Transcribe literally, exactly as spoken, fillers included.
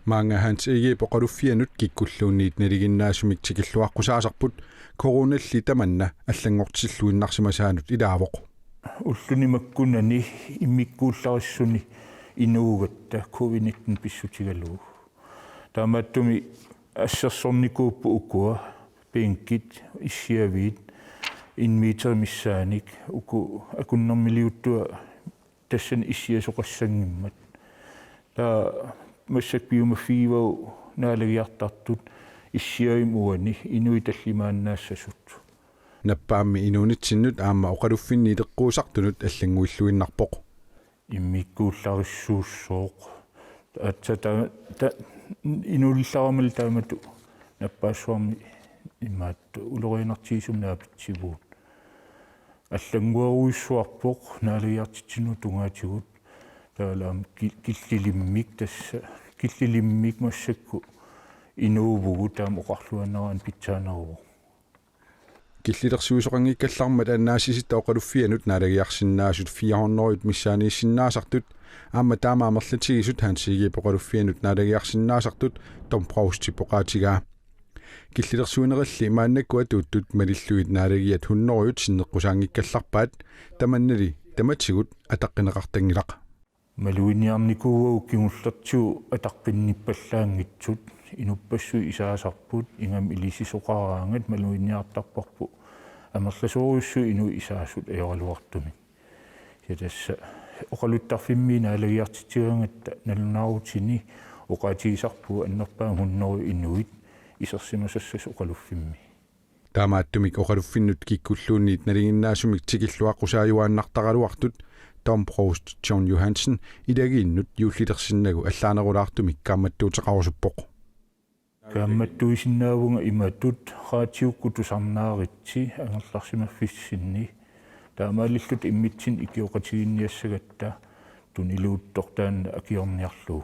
Maanga Hans Egedep oqaluffianut kikkulluunniit nalinginnaasumik tikilluaqqusaasarput coronalli tamanna allanngortilluinnarsimasaanut ilaavoq. Ulluni makkunani immikkuullarissuni inuugatta covid nitten pissutigalugu. Taamaattumik assersornikuupput ukua bænkit issiaviit en meter missaannik uku akunnermiliuttua tassani issiasoqassanngimmat. Taava massakkut piumaffigivavut naalagiartartut issiavimmi uani inuit tallimaassasut. Nappaammi inuunitsinnut aamma oqaluffinni ileqquusartunut allannguilluinnarpoq. Immikkuullarissuussooq. Aatsaat ta, ta, inuulillarama taamatut nappaassuarmi imaattoq ulorianartigisumik naapitsivugut. Allannguerujussuarpoq naalagiartitsinnut tungaatigut. Taavalu aamma ki-, killilimmik tassa, killilimmik massakkut inuuvugut taama oqarluaannaraanni pitsaaneruvoq. Killilersuisoqanngikkallarmat annaasisitta oqaluffianut naalagiarsinnaasut fire hundrede missaaniissinnaasartut aamma taama amerlatigisut Hans Egedep oqaluffianut naalagiarsinnaasartut Tom Proustip oqaatigaa. Killilersuinerilli maannakkut atuuttut malillugit naalagiat hundrede sinneqqusaanngikkallarpaat, tamannali tamatigut ataqqineqartanngilaq. Maluginniarnikuuagut kingullertigut ataqqinniippallaanngitsut, inuppassuit isaasarput, ingammik ilisisoqaraangat maluginniartarparput amerlasoorujussuit inuit isaasut ajoraluartumik. Ja tassa oqaluttarfimmi naalagiartitsigaangatta nalunaarutini oqaatigisarpugut annerpaamik hundrede inuit isersimasassasut oqaluffimmi. Taamaattumik oqaluffinnut kikkulluunniit nalinginnaasumik tikilluaqqusaajuaannartaraluartut Tom Proust John Johansen ilagiinnut juullilersinnagu allaanerulaartumik kaammattuuteqarusuppoq. Kaammattuisinnaavunga imatut: raatiukkut tusarnaaritsi angerlarsimaffissinni, taamaalilluta immitsinnut ikioqatigiinniassagatta tuniluuttoq taanna akiorniarlugu.